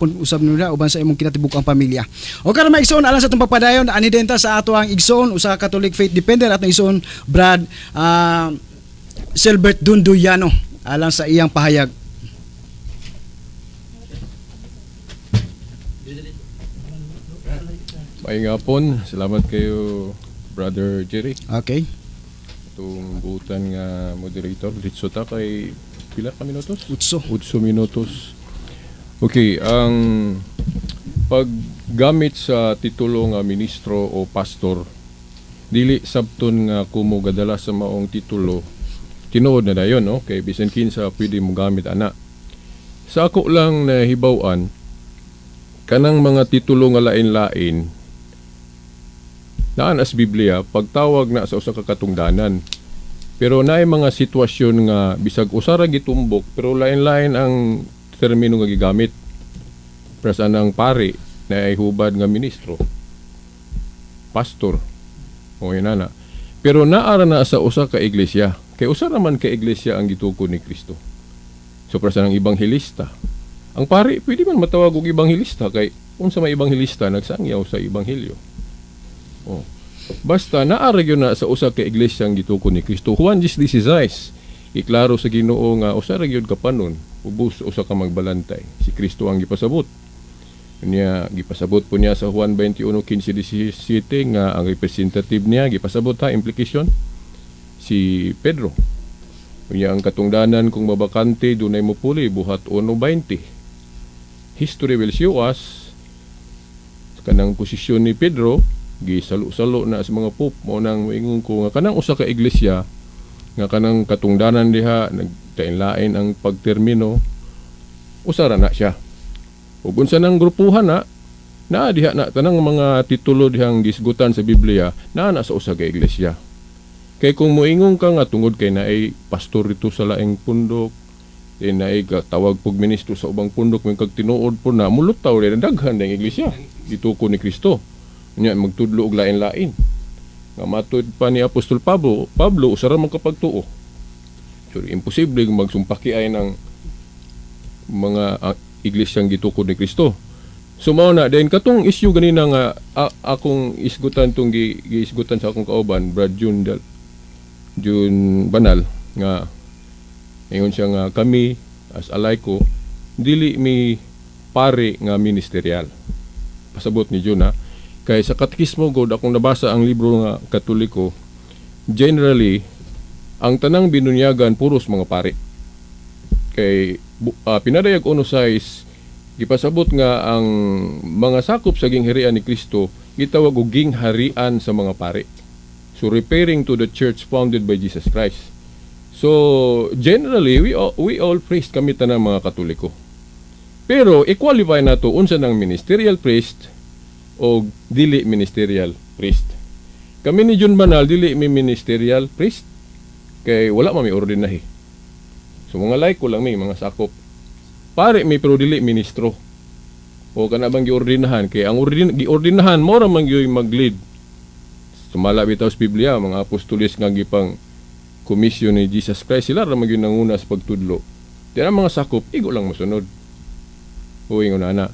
Usab nila uban sa imong kinatibuk-ang pamilya. O karon, mga igsoon, alang sa atong pagpadayon ani denta sa ato ang igsoon, usa ka Catholic faith defender, atong igsoon Brad Silbert Dunduyano, alang sa iyang pahayag. Maayong hapon. Salamat kayo, Brother Jerry. Okay. Itong buutan nga moderator. Litso ta kay pila ka minutos? 8. 8 minutos. Okay, ang paggamit sa titulo nga ministro o pastor, dili sabton nga kumo gadala sa maong titulo, tinuod na dayon, no? Kay bisan kinsa pwede mo gamit ana. Sa ako lang nahibaw-an, kanang mga titulo nga lain-lain, naan as Biblia, pagtawag na sa usa ka katungdanan. Pero naay mga sitwasyon nga bisag usa ra gitumbok pero lain-lain ang termino nga gigamit. Pres anang pari na ay hubad nga ministro. Pastor. O yun na. Pero naara na sa usa ka iglesia. Kay usa ra man ka iglesia ang gitukod ni Kristo. So pres anang ebanghelista. Ang pari pwede man matawag og ebanghelista kay unsa may ebanghelista, nagsangyaw sa ebanghelyo. Oh. Basta naara gyud na sa usa ka iglesia ang gitukod ni Kristo. Juan 16. Iklaro sa Ginoo nga usa ra gyud ka panon, ubos usa ka magbalantay. Si Kristo ang gipasabot. Niya gipasabot po niya sa Juan 21:15-17 nga ang representative niya gipasabot ha, implication si Pedro. Unya ang katungdanan kung mabakante dunay mopuli, Buhat 1:20. History will show us kanang posisyon ni Pedro gisalo-salo na sa mga pope. Mao nang moingon ko nga kanang usa ka iglesia nga kanang katungdanan diha naglain-lain ang pagtermino, usa ra na siya. Ug unsa nang grupuhan na naa diha na tanang mga titulo dihang gisgutan sa Biblia naa na sa usa ka iglesia. Kay kung moingon ka nga tungod kay naay pastor dito sa laing pundok, eh, naay tawag pog ministro sa ubang pundok, may kag tinuod po na mulutaw rin daghan ng iglesia gitukod ni Kristo. Nya magtudlo og lain-lain. Nga matud pa ni Apostol Pablo, usa ra man kapagtuo. So imposible magsumpaki ay ng mga iglesyang gitukod ni Kristo. So mao na then katong issue ganina nga akong isgutan tong giisgutan sa akong kauban Brad June Del, June Banal, nga ingon siya nga kami as alayko dili mi pare nga ministerial. Pasabot ni June ha. Kay sa katekismo god akong nabasa ang libro nga Katoliko, generally ang tanang binunyagan puros mga pare. Kay pinadayag 1:6 gipasabot nga ang mga sakop sa gingharian ni Kristo gitawag og gingharian sa mga pare. So referring to the church founded by Jesus Christ. So generally we all priest kami tanang mga Katoliko. Pero i-qualify nato unsa nang ministerial priest o dili ministerial priest. Kami ni John Banal dili mi ministerial priest kay wala man mi ordinahe. So mga laiko lang mi, mga sakop. Pare mi pero dili ministro. O kana bang giordinahan, kay ang giordinahan mo ra man gyud mag-lead. Sumala bitaw sa Biblia, mga apostoles nga gipang komisyon ni Jesus Christ, sila ra man gyud nanguna sa pagtudlo. Di ang mga sakop igo lang mosunod. O ingon ana.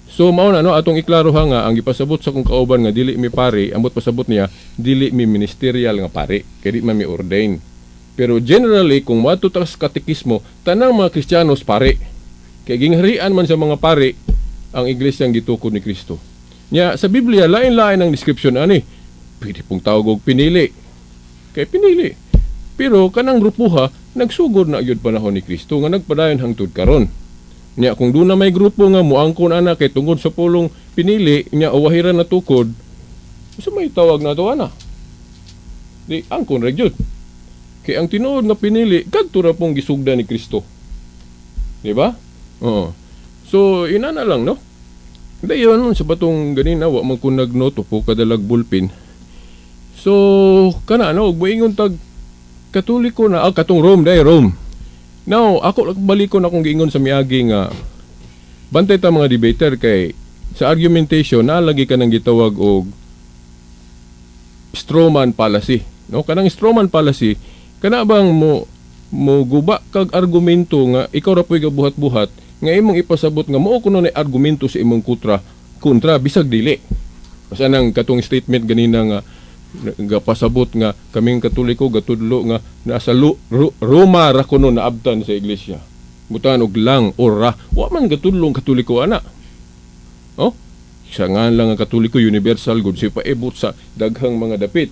So mao na no atong iklaro ha nga ang gipasabot sa akong kauban nga dili mi pare, ambot pasabot niya dili mi ministerial nga pare kay di man mi ordain. Pero generally kung moadto ta sa katekismo, tanang mga Kristiyanos pare. Kay gingharian man sa mga pare ang iglesyang gitukod ni Kristo. Nya sa Biblia lain-lain ang description ani. Pwede pong tawag og pinili. Kay pinili. Pero kanang grupuha nagsugod na gyud panahon ni Kristo nga nagpadayon hangtod karon. Nya kung doon na may grupo nga muangkon ana kay tungod sa pulong pinili nya uwahiran na tukod, sa may tawag na to ana. Di angkon ra gyud. Kay ang tinuod nga pinili kadto ra pong gisugda ni Kristo. Di ba? Oo. So inana lang no. Dayon sa batong ganina wa man ko nagnoto po kadalag bulpin. So kana no og moingon tag Katoliko na katong Rome day Rome. Now, ako balikon akong giingon sa miagi nga bantay ta mga debater kay sa argumentation na lagi ka nang gitawag og strawman fallacy. No, kanang strawman fallacy kana bang mo mo guba kag argumento nga ikaw ra po'y gabuhat-buhat. nga imong ipasabot nga mao kuno na argumento sa imong kontra kontra bisag dili. Basta nang katong statement ganina nga gapasabot nga kaming Katoliko gatudlo nga nasa Roma ra kuno naabtan sa iglesia. Butan og lang or ra, wa man gatudlo ang Katoliko ana. Oh? Sa nga lang ang Katoliko universal gud siya paebot sa daghang mga dapit.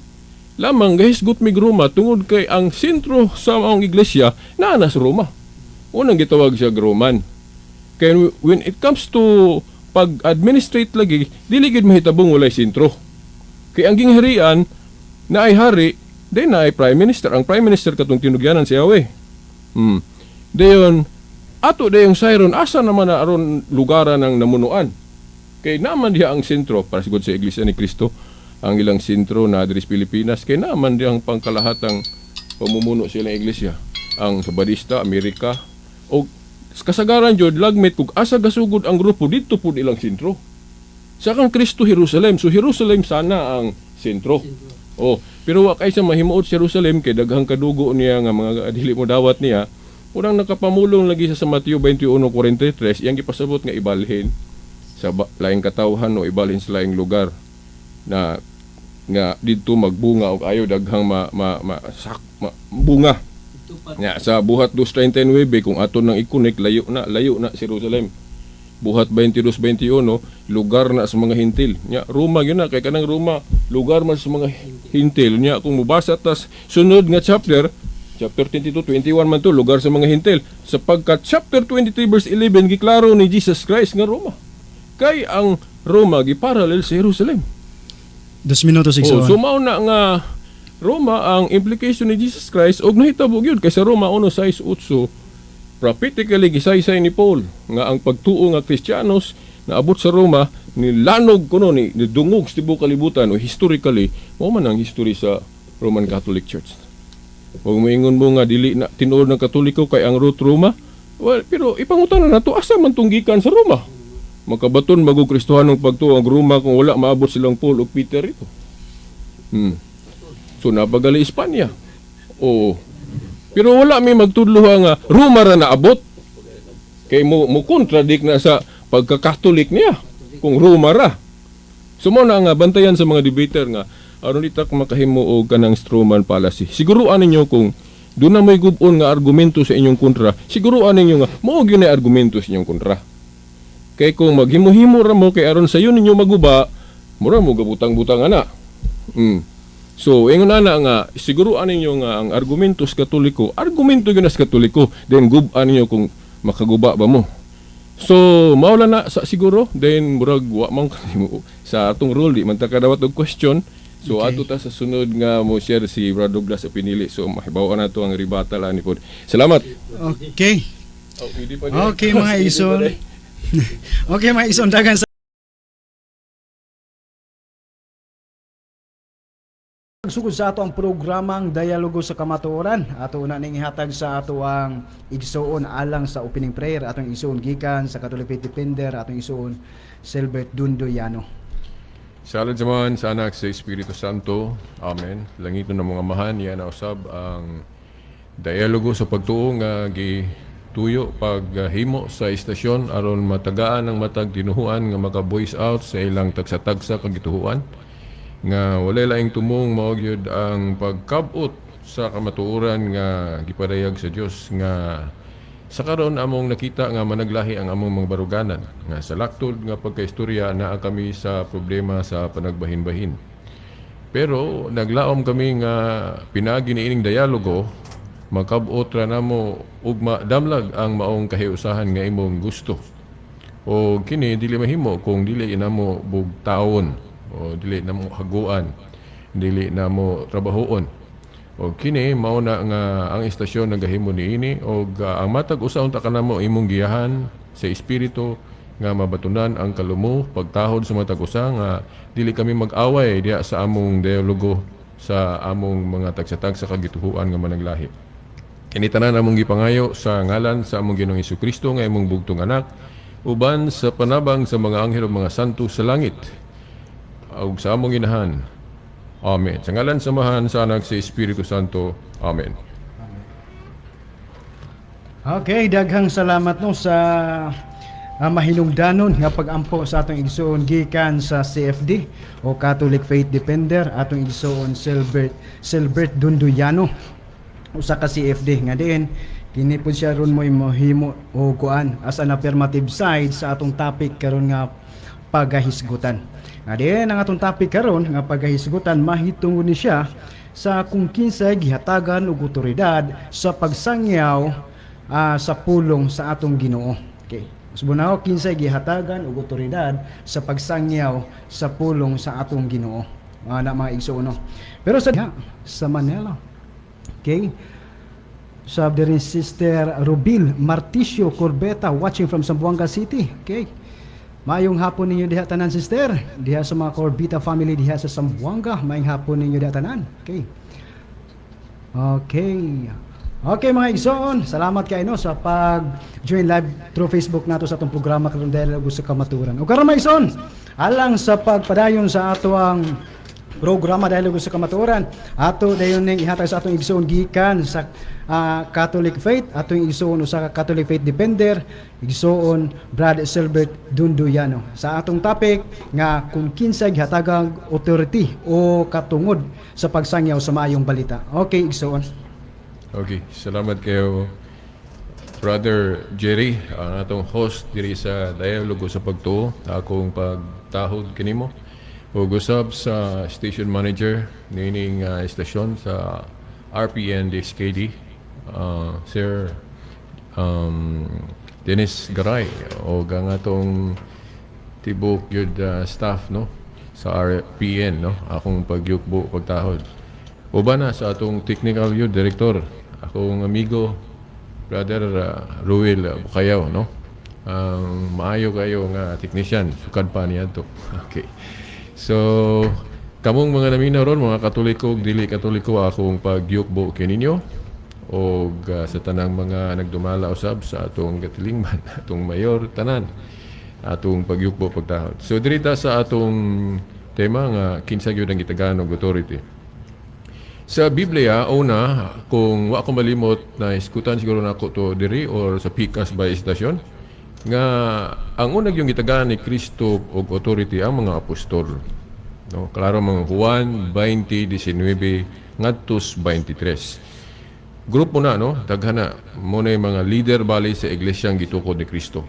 Lamang gahisgot mig Roma tungod kay ang sentro sa maong iglesia naa na sa Roma. Unang gitawag siya Roman. Kay when it comes to pag-administrate lagi, dili gid mahitabong walay sentro. Kay ang gingharian na ay hari, then na ay prime minister. Ang prime minister katong tinugyanan si Yahweh. Dayon ato dayong sayron asa naman na aron lugaran ng namunuan. Kay naman diha ang sentro para sigud sa Iglesia ni Cristo, ang ilang sentro na diri sa Pilipinas, kay naman diha ang pangkalahatang pamumuno sa ilang iglesia. Ang Sabadista, Amerika, o kasagaran jud lagmit kung asa gasugod ang grupo didto pud ilang sentro. Sa kang Kristo Jerusalem, so Jerusalem sana ang sentro. Oh, pero wa kay sa mahimuot sa Jerusalem kay daghang kadugo niya nga mga dili mo dawat niya. Unang nakapamulong lagi siya sa Mateo 21:43, iyang gipasabot nga ibalhin sa laing katawhan o ibalhin sa laing lugar na nga didto magbunga og ayo daghang ma, ma, ma, sak, ma bunga. Nya sa Buhat 2:39 kung ato nang i-connect, layo na sa Jerusalem. Buhat 22:21, lugar na sa mga Hintil. Nya Roma gyud na kay kanang Roma lugar man sa mga Hintil. Nya kung mobasa tas sunod nga chapter, chapter 22:21 man to, lugar sa mga Hintil. Sapagkat chapter 23 verse 11 giklaro ni Jesus Christ nga Roma. Kay ang Roma giparallel sa Jerusalem. 2 minutos, Oh, igsoon. so mao na nga Roma ang implication ni Jesus Christ og nahitabo gyud kay sa Roma 1:6-8 prophetically gisaysay ni Paul nga ang pagtuo nga Kristiyanos naabot sa Roma, nilanog kuno ni nidungog sa tibuok kalibutan o historically mao man ang history sa Roman Catholic Church. Huwag moingon mo nga dili na tinuod ng Katoliko kay ang root Roma. Well, pero ipangutana nato asa man tong gikan sa Roma. Makabaton magug Kristohanong pagtuo ang Roma kung wala maabot silang Paul ug Peter ito. So napagali Espanya. Oo. Pero wala may magtudlo nga Roma ra naabot. Kay mo contradict na sa pagka-Catholic niya kung Roma ra. So mo na nga bantayan sa mga debater nga aron di ta makahimo og kanang strawman fallacy. Siguruan ninyo kung doon na may gubon nga argumento sa inyong kontra, siguruan ninyo nga mao gyud na argumento sa inyong kontra. Kay kung maghimo-himo ra mo kay aron sayo ninyo maguba, mura mo gabutang-butang ana. So, ingon ana nga siguruan ninyo nga ang argumento sa Katoliko, argumento gyud na sa Katoliko, then gub-an ninyo kung makaguba ba mo. So, mao lang na sa siguro, then murag wa man sa atong rule di man ta kadawat og question. So ato ta sa sunod nga mo share si Brad Douglas sa pinili. So mahibaw na to ang rebuttal ani pod. Salamat. Okay. Oh, pwede pa Okay, mga igsoon. Okay, mga igsoon, dagan sa Sugod sa ato ang programang Dialogo sa Kamatuoran. Ato una ning ihatag sa ato ang igsoon alang sa opening prayer, atong igsoon gikan sa Catholic Faith Defender, atong igsoon Silbert Dundoyano. Sa ngalan sa Amahan, sa Anak, sa Espiritu Santo. Amen. Langit ng mga amahan, yan na usab ang dialogo sa pagtuo nga gituyo paghimo sa istasyon aron matagaan ang matag tinuhuan nga maka voice out sa ilang tagsa-tagsa kagituhuan nga walay laing tumong mao gyud ang pagkabot sa kamatuoran nga gipadayag sa Dios nga sa karon among nakita nga managlahi ang among mga baruganan nga sa laktod nga pagkaistorya naa kami sa problema sa panagbahin-bahin. Pero naglaom kami nga pinaagi niining dialogo makab-ot ra namo ug madamlag ang maong kahiusahan nga imong gusto. O kini dili mahimo kung dili namo bugtawon o dili namo haguan, dili namo trabahoon. O kini mao na nga ang istasyon nagahimo niini og ang matag usa unta kanamo imong giyahan sa espiritu nga mabatunan ang kalumo pagtahod sa matag usa nga dili kami mag-away diha sa among dialogo sa among mga tagsa-tagsa kagituhuan nga managlahi. Kini tanan among gipangayo sa ngalan sa among Ginoong Kristo nga imong bugtong anak uban sa panabang sa mga anghel ug mga santo sa langit ug sa among inahan. Amen. Sa ngalan sa Amahan, sa Anak, sa Espiritu Santo. Amen. Okay, daghang salamat, no, sa mahinungdanon nga pag-ampo sa atong igsoon gikan sa CFD o Catholic Faith Defender, atong igsoon Silbert Silbert Dunduyano, usa ka CFD nga diin kini pud siya ron mo'y mohimo o kuan as an affirmative side sa atong topic karon nga pagahisgutan. Nga diin ang atong topic karon nga pagahisgutan mahitungod ni siya sa kung kinsay gihatagan og otoridad sa pagsangyaw sa pulong sa atong Ginoo. Okay. Usbon, kinsay gihatagan og otoridad sa pagsangyaw sa pulong sa atong Ginoo. Mga na mga igsoon, no. Pero sa Manila. Okay. Sabi rin, Sister Rubil Marticio Corbeta, watching from Zamboanga City. Okay. Maayong hapon ninyo diha tanan, sister. Diha sa mga Corbita family diha sa Zamboanga, maayong hapon ninyo diha tanan. Okay. Okay. Okay, mga igsoon, salamat kayo, no, sa pag-join live through Facebook nato sa atong programa karon, Dialogo sa Kamatuoran. O karon, mga igsoon, alang sa pagpadayon sa atoang programa Dialogo sa Kamatuoran, ato dayon ning ihatag sa atong igsoon gikan sa Catholic Faith, atong igsoon usa ka Catholic Faith Defender, igsoon Brad Silbert Dunduyano. Sa atong topic nga kung kinsay gihatagang authority o katungod sa pagsangyaw sa maayong balita. Okay, igsoon. Okay, salamat kayo, Brother Jerry, ang atong host diri sa Dialogo sa Pagtuo. Akong pagtahod kanimo. Ug usab sa station manager nining istasyon sa RPN DXKD, Sir Dennis Garay, o ang atong tibok yun staff, no, sa RPN, no, akong pagyukbo pagtahod. Uban na sa atong technical yun director, akong amigo, Brother Ruel Bukayaw, no, ang maayo kayo nga technician sukad pa niya to. Okay, so kamong mga naminaw ron, mga Katoliko ug dili Katoliko, akong pagyukbo kininyo og sa tanang mga nagdumala usab sa atong katilingban, atong mayor, tanan atong pagyukbo pagtahod. So diri ta sa atong tema nga kinsa gyud ang gitagaan og authority. Sa Biblia, una, kung wa ko malimot na iskutan siguro nako to diri or sa Pikas by istasyon, nga ang una yung gitagaan ni Kristo og authority ang mga apostol. No, klaro, mga Juan 20:19 ngadto 23. Grupo na, no, daghan na mo na yung mga leader bali sa iglesyang gitukod ni Kristo.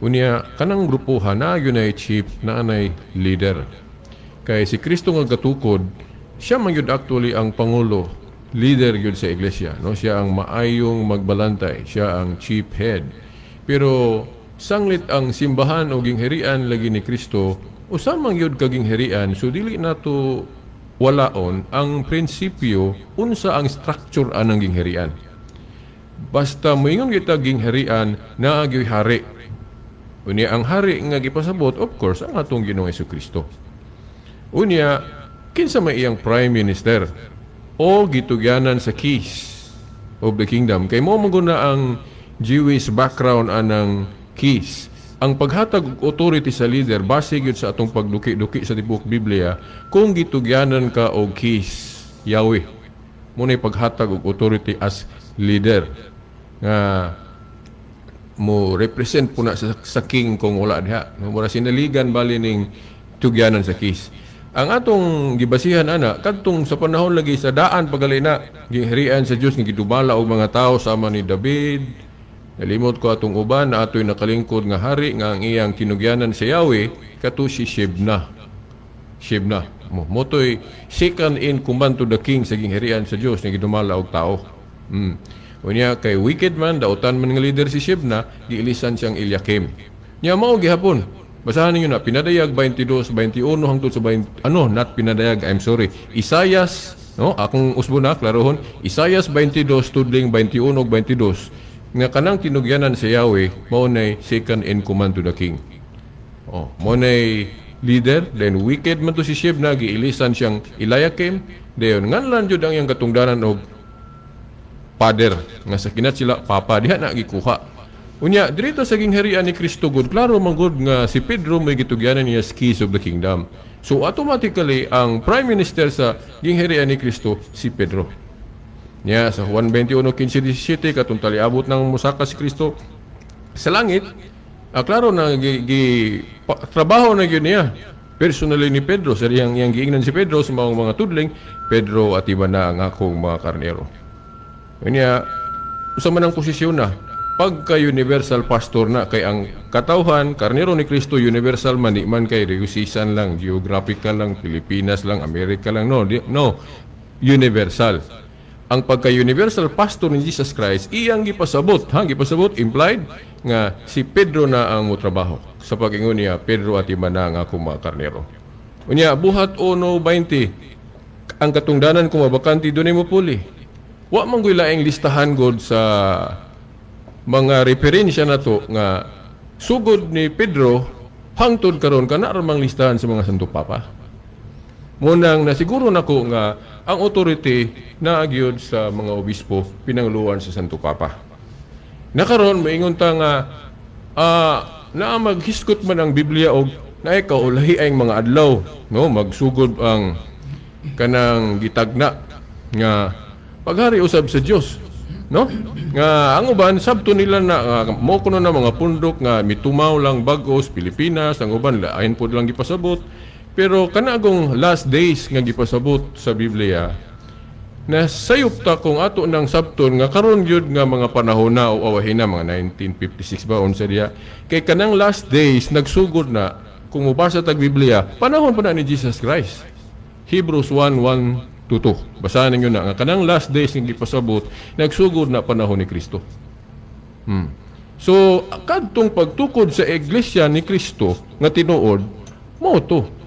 Unya kanang grupo na yun ay chief na anay leader. Kay si Kristo nga gatukod, siya man yun actually ang pangulo, leader yun sa iglesia, no? Siya ang maayong magbalantay, siya ang chief head. Pero sanglit ang simbahan o gingharian lagi ni Kristo, usa man yun kagingharian, so dili nato walaon ang prinsipyo unsa ang structure anang gingharian. Basta moingon kita gingharian, naa gyoy hari. Unya ang hari nga gipasabot, of course, ang atong Ginoong Kristo. Unya kinsa may iyang prime minister o gitugyanan sa keys of the kingdom? Kay mo man na ang Jewish background anang keys. Ang paghatag og authority sa leader base gyud sa atong pagduki-duki sa tibuok Biblia, kung gitugyanan ka og keys, Yahweh mo na paghatag og authority as leader nga mo represent po na sa king kung wala diha. No, mura sinaligan bali ning tugyanan sa keys. Ang atong gibasihan ana kadtong sa panahon lagi sa daan pagali na gingharian sa Dios nga gidumala og mga tao sama ni David. Nalimot ko atong uban na atoy nakalingkod nga hari nga ang iyang tinugyanan sa Yahweh kato si Shebna. Shebna. Mo motoy second in command to the king sa gingharian sa Dios nga gidumala og tao. Unya kay wicked man, dautan man nga leader si Shebna, giilisan siyang Eliakim. Nya mao gihapon. Basahan ninyo na Pinadayag 22:21 hangtod sa 20, ano, not Pinadayag, I'm sorry. Isayas, no, akong usbo na klarohon. Isayas 22 tudling 21 ug 22 nga kanang tinugyanan sa Yahweh mao nay second in command to the king. Oh, mo nay leader, then wicked man to si Shebna, giilisan siyang Eliakim, then nganlan jud ang iyang katungdanan og father nga sa kinat sila papa diha na gikuha. Unya dirito sa gingharian ni Kristo gud, klaro man gud nga si Pedro may gitugyanan niya sa keys of the kingdom. So automatically ang prime minister sa gingharian ni Kristo si Pedro. Nya sa Juan 21:15, 17, katong taliabot ng musaka si Kristo sa langit, klaro na gi trabaho na gyud niya. Personally ni Pedro, sa iyang iyang giingnan si Pedro sa mga tudling, "Pedro, atiman na ang akong mga karnero." Unya, usa man ang posisyon na pagka universal pastor na, kay ang katawhan, karnero ni Kristo, universal man, di man kay diocesan lang, geographical lang, Pilipinas lang, Amerika lang, no, di, no, universal. Ang pagka universal pastor ni Jesus Christ, iyang gipasabot, ha, gipasabot, implied nga si Pedro na ang motrabaho. Sa pag-ingon niya, "Pedro, atiman na ang akong mga karnero." Unya, Buhat 1:20, ang katungdanan kung mabakante, dunay mo puli. Wa man goy laing listahan god sa mga referensya na to nga sugod ni Pedro hangtod karon, kana ra mang listahan sa mga Santo Papa. Munang nasiguro nako nga ang authority naa gyud sa mga obispo, pinanguluan sa Santo Papa. Nakaron maingon ta nga naa maghisgot man ang Biblia og naay kaulahi ang mga adlaw, no, magsugod ang kanang gitagna nga paghari usab sa Dios, no, nga ang uban sabto nila na mo kuno na mga pundok nga mitumaw lang bag-os Pilipinas, ang uban lain pod lang gipasabot. Pero kanagong last days nga gipasabot sa Biblia na sayop ta kung ato nang sabton nga karon gyud nga mga panahon na o awahin na mga 1956 ba, unsa diya, kay kanang last days nagsugod na, kung mobasa tag Biblia, panahon pa na ni Jesus Christ. Hebrews 1:1 to 2. Basahan ninyo na nga kanang last days nga gipasabot nagsugod na panahon ni Kristo. So kadtong pagtukod sa iglesia ni Kristo nga tinuod, mao to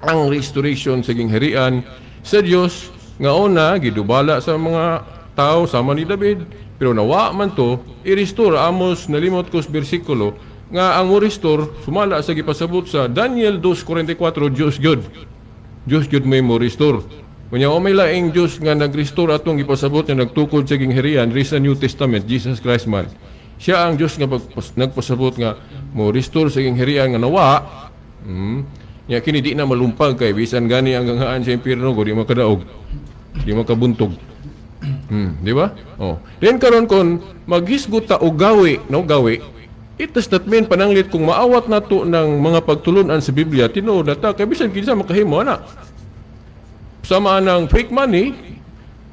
ang restoration sa gingharian sa Dios nga una gidubala sa mga tao sama ni David, pero nawa man to i-restore. Amos, nalimot ko sa bersikulo nga ang mo-restore sumala sa gipasabot sa Daniel 2:44, Dios gyud, Dios gyud may mo restore. Unya o may laing Dios nga nag-restore atong gipasabot nga nagtukod sa gingharian sa New Testament, Jesus Christ man. Siya ang Dios nga nagpasabot nga mo restore sa gingharian nga nawa. Nya kini di na malumpag kay bisan gani ang ganghaan sa impyerno go di makadaog. Di makabuntog. Di ba? Oh. Then karon kon maghisgot ta og gawi, no, gawi. It does not mean pananglit kung maawat nato ng mga pagtulunan sa Biblia, tinuod na ta, kay bisan kinsa makahimo ana. Sama ng fake money,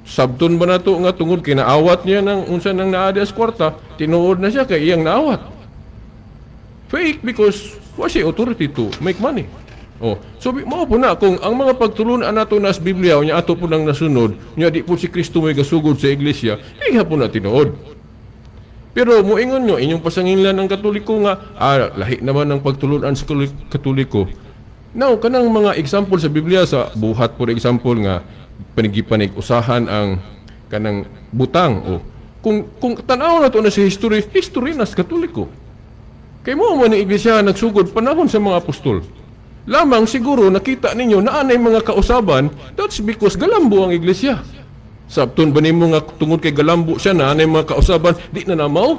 sabton ba nato nga tungod kinaawat niya ng unsa nang naa sa kwarta, tinuod na siya kay iyang naawat? Fake because wa siya authority to make money. Oh, so mao po na kung ang mga pagtulunan nato na sa Biblia unya ato po nang nasunod, unya di po si Kristo may gasugod sa iglesia, di po na tinuod. Pero moingon nyo, inyong pasanginlan ng Katoliko nga, lahi naman ang pagtulunan sa Katoliko. Now, kanang mga example sa Biblia, sa Buhat for example, nga panigipanig usahan ang kanang butang. O, kung tanaw na to na sa history, history na sa Katoliko. Kay mo man ni iglesia nagsugod panahon sa mga apostol. Lamang siguro nakita ninyo na anay mga kausaban, that's because galambo ang iglesia. Sabton ba nimo nga tungod kay galambo siya na anay mga kausaban, di na namaw?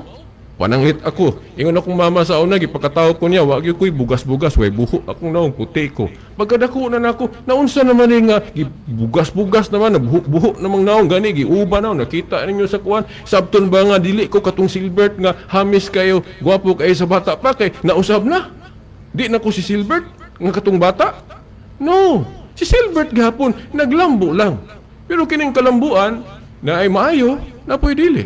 Pananglit ako. Ingon akong mama sa una, gipakatawag ko niya, wag gyud ko'y bugas-bugas, way buho akong naong, puti ko. Pagkadako na nako, naunsa naman ni nga, bugas-bugas naman, nabuho-buho namang naong, gani, giuba na, nakita ninyo sa kuan. Sabton ba nga, dili ko katong Silbert nga, hamis kayo, gwapo kayo sa bata pa, kay nausab na. Di na ko si Silbert, nga katong bata. No, si Silbert gahapon, naglambo lang. Pero kining kalambuan, na ay maayo, na po'y dili.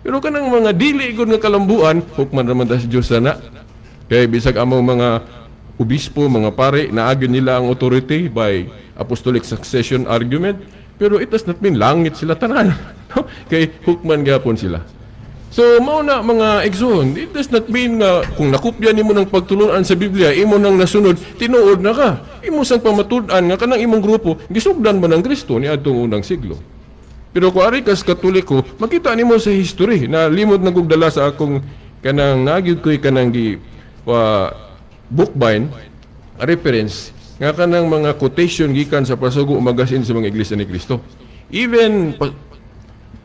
Pero kanang mga dili gud nga kalambuan, hukman raman ta sa Diyos sana. Kay bisag among mga obispo, mga pare, naagyon nila ang authority by apostolic succession argument, pero it does not mean langit sila tanan. No? Kay hukman gihapon sila. So, mao na, mga igsoon, it does not mean nga kung nakupya nimo ng pagtulunan sa Biblia, imo nang nasunod, tinuod na ka. Imo sang pamatud-an nga kanang imong grupo, gisugdan man ng Kristo ni adtong unang siglo. Pero kung ari kas Katoliko, makita nimo sa history na limot na kog dala sa akong kanang nagyud ko'y kanang gi wa bookbind a reference nga kanang mga quotation gikan sa Pasugo Magazine sa mga Iglesia ni Cristo. Even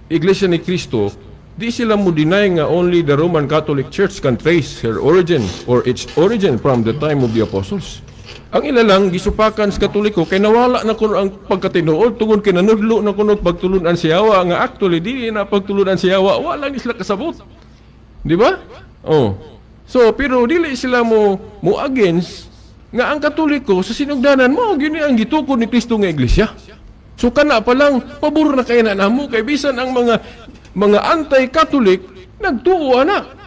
Iglesia ni Cristo, di sila mo deny nga only the Roman Catholic Church can trace her origin or its origin from the time of the apostles. Ang ila lang gisupakan sa Katoliko kay nawala na kuno ang pagkatinuod tungod kay nanudlo na kuno pagtulunan si Yawa nga actually dili na pagtulunan si Yawa, wala lang sila kasabot. Di ba? Oh. So pero dili sila mo mo against nga ang Katoliko sa sinugdanan mo gyud ni ang gitukod ni Kristo nga iglesia. So kana pa lang pabor na kay na namo kay bisan ang mga anti-Catholic nagtuo ana.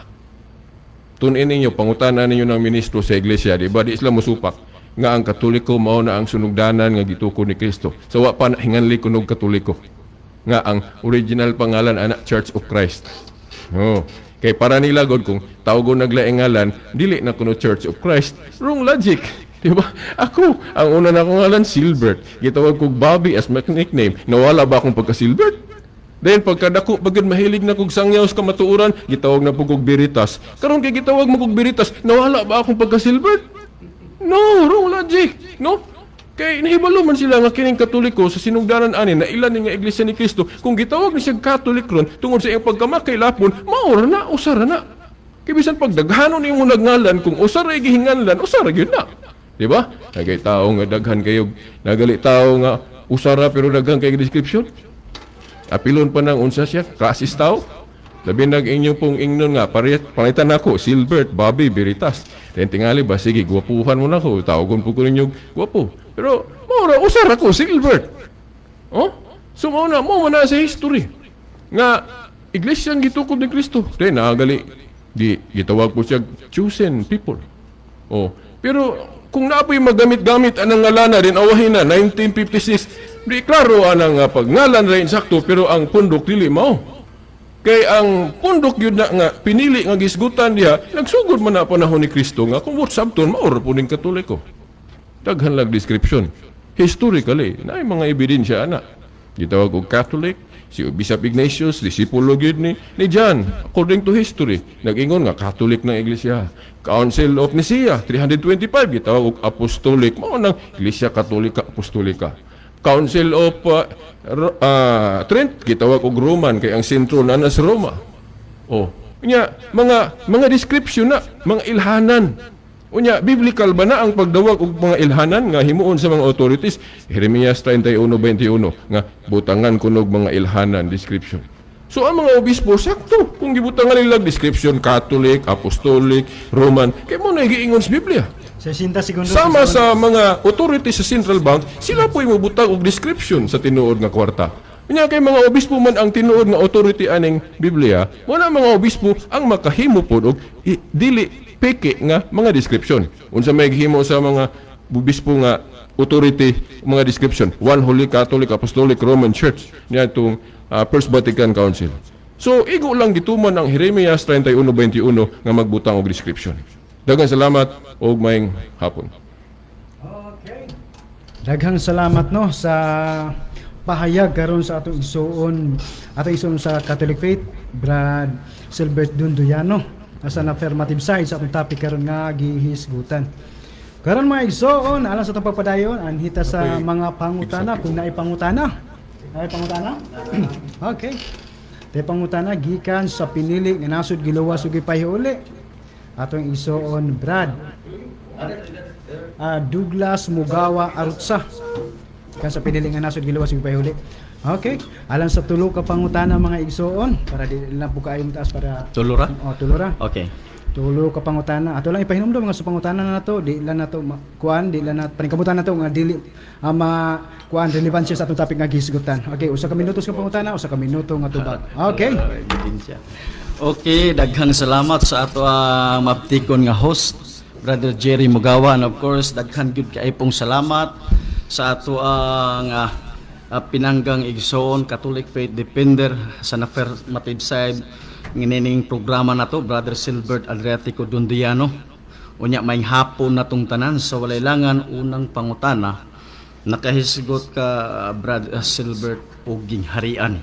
Tun-in ninyo, pangutana ninyo ng ministro sa iglesia, di ba? Di sila musupak nga ang Katoliko mao na ang sunugdanan nga gitukod ni Kristo. So wa pa na hinganli kunog Katoliko nga ang original pangalan ana Church of Christ. Oh. Kay para nila god kung tawgon naglaing ngalan, dili na kuno Church of Christ. Wrong logic. Di ba? Ako, ang una na akong ngalan, Silbert. Gitawag kog Bobby as my nickname. Nawala ba akong pagka-Silbert? Then pagkadako pagod mahilig na kog sangyaw sa kamatuoran, gitawag na po kog Veritas. Karon kay gitawag mo kog Veritas, nawala ba akong pagka-Silbert? No, wrong logic. No? Kay nahibalo man sila nga kining Katoliko sa sinugdanan ani na ilan ni nga Iglesia ni Kristo, kung gitawag ni siya Catholic ron tungod sa iyang pagkamakay-lapon, mao ra na, usa ra na. Kay bisan pag daghanon nimo nagngalan, kung usa ra gihinganlan, usa ra gyud na. Di ba? Nagay tao nga daghan kayo, nagali tao nga usa ra pero daghan kay description. Apilon pa nang unsa siya, klasis tao. Labi nag inyo pong ingnon nga, palitan nako, Silbert, Bobby, Veritas. Then tingali ba, sige, gwapuhan mo na ko, tawagon po ko ninyo, gwapo. Pero, mao ra, usar ako, Silbert. Oh? So, mao na, mao na sa history. Nga, iglesia ang gitukod ni Kristo. Then, nagali, di, gitawag po siya, chosen people. Oh, pero, kung naapoy magamit-gamit anang ngalana din awahin na 1956, di klaro anang pagngalan ra insakto, pero ang pundok dili mao. Kay ang pundok yun na nga pinili nga gisgutan diha, nagsugod man na panahon ni Kristo nga kung sabton mao ra po ning Katoliko. Daghan lang description. Historically, naay mga ebidensya ana. Gitawag og Catholic, si Bishop Ignatius, disipulo gyud ni John, according to history, nag-ingon nga Catholic ng iglesia. Council of Nicaea, 325, gitawag og Apostolic, mao nang Iglesia Katolika Apostolika. Council of Trent, gitawag og Roman kay ang sentro na sa Roma. Oh, unya mga description na, mga ilhanan. Unya biblical ba na ang pagdawag og mga ilhanan nga himuon sa mga authorities? Jeremias 31:21 nga butangan kunog mga ilhanan description. So ang mga obispo sakto kung gibutangan nila description Catholic, Apostolic, Roman, kay mo na giingon sa Biblia. 60 segundo. Sama sa mga authority sa central bank, sila po'y mobutang og description sa tinuod nga kwarta. Unya kay mga obispo man ang tinuod nga authority aning Biblia, mo na mga obispo ang makahimo pod og dili peke nga mga description. Unsa may gihimo sa mga obispo nga authority mga description? One Holy Catholic Apostolic Roman Church niadtong First Vatican Council. So igo lang gituman ang Jeremias 31:21 nga magbutang og description. Daghang salamat ug maayong hapon. Okay. Daghang salamat no sa pahayag karon sa atong igsuon sa Catholic Faith, Brad Silbert Dunduyano, asa na affirmative side sa atong topic karon nga gihisgutan. Karon, mga igsoon, alang sa atong pagpadayon, anhita sa Ako'y mga pangutana kung naay pangutana. Naay pangutana? Okay. Tay pangutana gikan sa pinili nga nasod giluwas ug gipahiuli. Atong igsoon Brad Douglas Mugawa Arutsa. Kan sa pinili nga nasod giluwas ug gipahuli. Okay. Alang sa tulo ka pangutana, mga igsoon, para di lang po kaayo taas para Tulo ra? Oh, tulo ra. Okay. Tulo ka pangutana. Ato lang ipahinumdom nga sa pangutana na nato, di lang nato kuan, di lang nato paningkamutan nato nga dili ma kuan relevansya sa atong topic nga gihisgutan. Okay, 1 ka minuto sa pangutana, 1 ka minuto nga tubag. Okay. Ebidensya. Okay, daghang salamat sa ato ang maptikon nga host, Brother Jerry Mugawa, and of course daghan gyud kay pong salamat sa ato ang pinanggang igsoon Catholic Faith Defender sa affirmative side ngining programa nato, Brother Silbert Adriatico Dundiano. Unya may hapon natong tanan. Sa walay langan, unang pangutana, nakahisgot ka, Brad Silbert, og gingharian.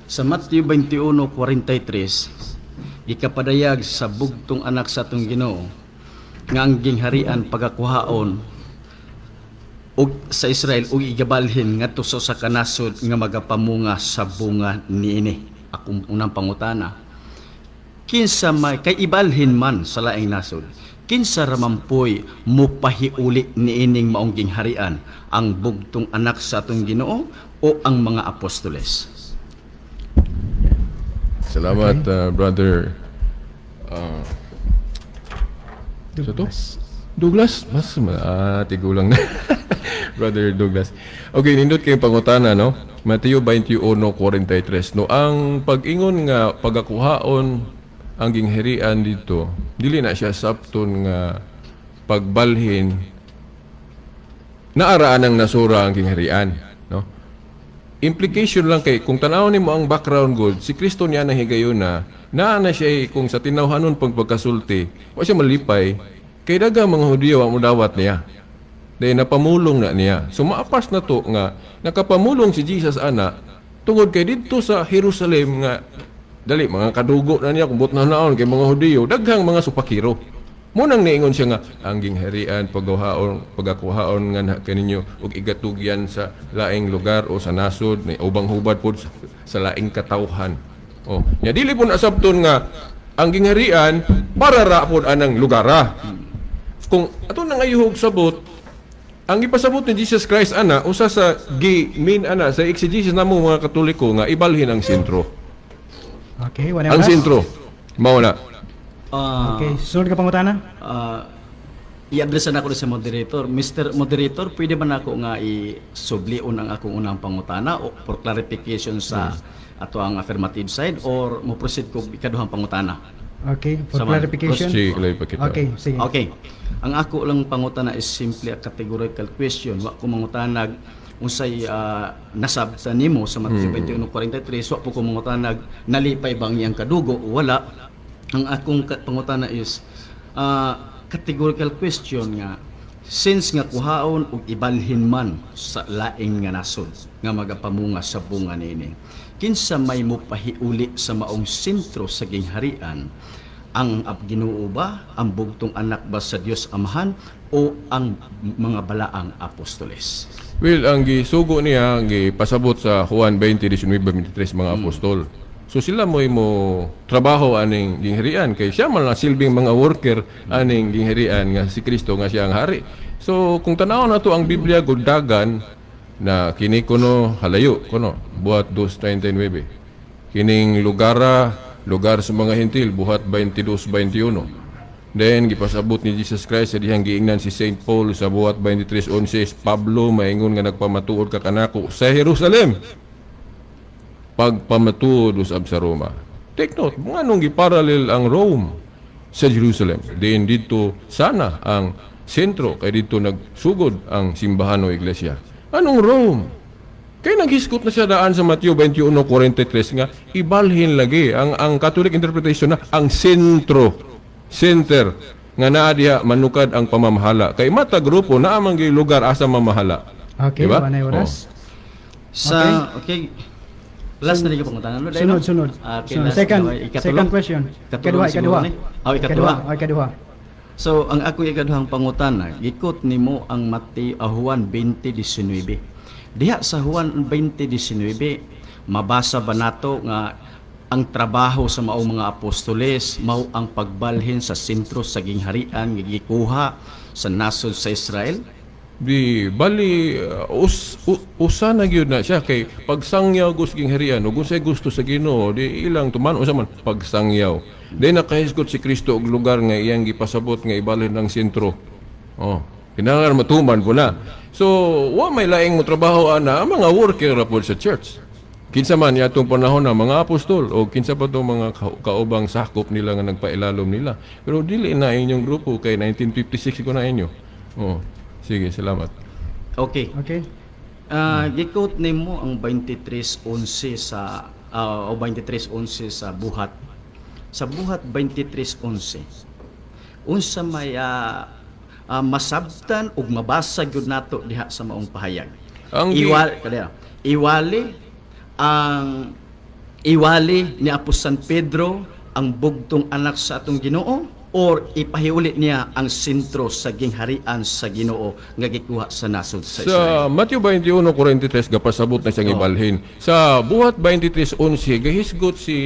Sa Matthew 21:43, ikapadayag sa bugtong anak sa atong Ginoo nga ang gingharian pagakuhaon og sa Israel ug igabalhin ngadto sa usa ka nasod nga magapamunga sa bunga niini. Akong unang pangutana, kinsa may kay ibalhin man sa laing nasod? Kinsa ra man poy mupahiuli niining maong gingharian, ang bugtong anak sa atong Ginoo o ang mga apostoles? Salamat, brother. Sa to? Douglas. Douglas? Mas tigulang na. Brother Douglas. Okay, nindot kay pangutana, no? Mateo 21:43. No, ang pag-ingon nga pagakuhaon ang gingharian dito, dili na siya sabton nga pagbalhin naaraan ang nasura ang gingharian, no? Implication lang kay kung tan-awon nimo ang background good, si Kristo niya na higayon na naa na siya eh, kung sa tinawhanon pag pagkasulti, wa siya malipay kay daghang mga Hudiyo ang mudawat niya. Dahil napamulong na niya. So maapas na to nga nakapamulong si Jesus ana tungod kay didto sa Jerusalem nga dali mga kadugo na niya kung buot na naon kay mga Hudiyo, daghang mga supakiro. Mo nang niingon siya nga ang gingharian pagahaon pagakuhaon nga na kaninyo ug igatugyan sa laing lugar o sa nasod ni ubang hubad pod sa laing katawhan. Oh, nya dili po nasabton nga ang gingharian para ra pod anang lugara. Kung ato nang ayuhog sabot, ang ipasabot ni Jesus Christ ana usa sa gi main ana sa exegesis namo mga Katoliko nga ibalhin ang sentro. Okay, wala Ang oras? sentro. Mao na. Okay, sunod ka pangutana? I-address na ako sa moderator. Mr. Moderator, pwede ba nako nga i-sublion ang akong unang pangutana o for clarification sa ato ang affirmative side or mo proceed ko ikaduhang pangutana? Okay, for Sama. clarification. Sige, clarify kita. Okay, sige. Okay. Ang ako lang pangutana is simply a categorical question. Wa ko mangutanag unsay nasabtan nimo sa Matthew 21:43. Wa po ko mangutanag nalipay bang iyang kadugo o wala. Ang akong pangutana is categorical question nga since nga kuhaon og ibalhin man sa laing nga nasod nga magapamunga sa bunga niini, kinsa may mopahiuli sa maong sentro sa gingharian, ang Ginoo ba, ang bugtong anak ba sa Dios Amahan o ang mga balaang apostoles? Well, ang gisugo niya, ang gipasabot sa Juan 20:19-23 mga apostol. So sila mo trabaho aning gingharian kay siya man lang silbing mga worker aning gingharian nga si Kristo nga siya ang hari. So kung tan-awon nato ang Biblia dagan na kini kuno halayo kuno, Buhat 2:39. Kining lugara, lugar sa mga Hentil, Buhat 22:21. Then gipasabot ni Jesus Christ sa dihang giingnan si Saint Paul sa Buhat 23:11, Pablo maingon nga nagpamatuod ka kanako sa Jerusalem, pagpamatuod usab sa Roma. Take note, nganong giparallel ang Rome sa Jerusalem? Then dito sana ang sentro kay dito nagsugod ang simbahan o iglesia. Anong Rome? Kay naghisgot na siya daan sa Mateo 21:43 nga ibalhin lagi ang Catholic interpretation na ang sentro, center nga naa diha manukad ang pamamahala kay mata grupo naa man gyud lugar asa mamahala. Okay, Diba? wala oras. Sa okay. Last na rin pangutana no? Dahil, Sunod, no? sunod. Okay, Sunod. last Second, na, ikatulo? second question. Ikatulo Ikaduha, siguro ikaduha. ni? Oh, ikaduha. Oh, ikaduha. So, ang ako ikaduhang pangutana, gi-quote nimo ang Mateo Juan 20:19. Diha sa Juan 20:19, mabasa ba nato nga ang trabaho sa maong mga apostoles mao ang pagbalhin sa sentro sa gingharian nga gikuha sa nasod sa Israel? Di bali usa na gyud na siya kay pagsangyaw gus gingharian ug unsay gusto sa Ginoo di ilang tuman usa man pagsangyaw. Di nakahisgot si Kristo og lugar nga iyang gipasabot nga ibalhin ang sentro. Oh, kinahanglan matuman po na. So wa may laing mo trabaho ana ang mga worker ra pod sa church. Kinsa man yatong panahon na mga apostol o kinsa pa tong mga kaubang sakop nila nga nagpailalom nila. Pero dili na inyong grupo kay 1956 ko na inyo. Oh, sige, salamat. Okay. Okay. Gi-quote nimo ang 23:11 sa o 23:11 sa Buhat. Sa Buhat 23:11. Unsa may masabtan ug mabasa gyud nato diha sa maong pahayag? Kaya, iwali ni Apo San Pedro ang bugtong anak sa atong Ginoo or ipahiuli niya ang sentro sa gingharian sa Ginoo nga gikuha sa nasod sa Israel? Sa Matthew 21:43 gapasabot na siyang ibalhin. Sa Buhat 23:11 gahisgot si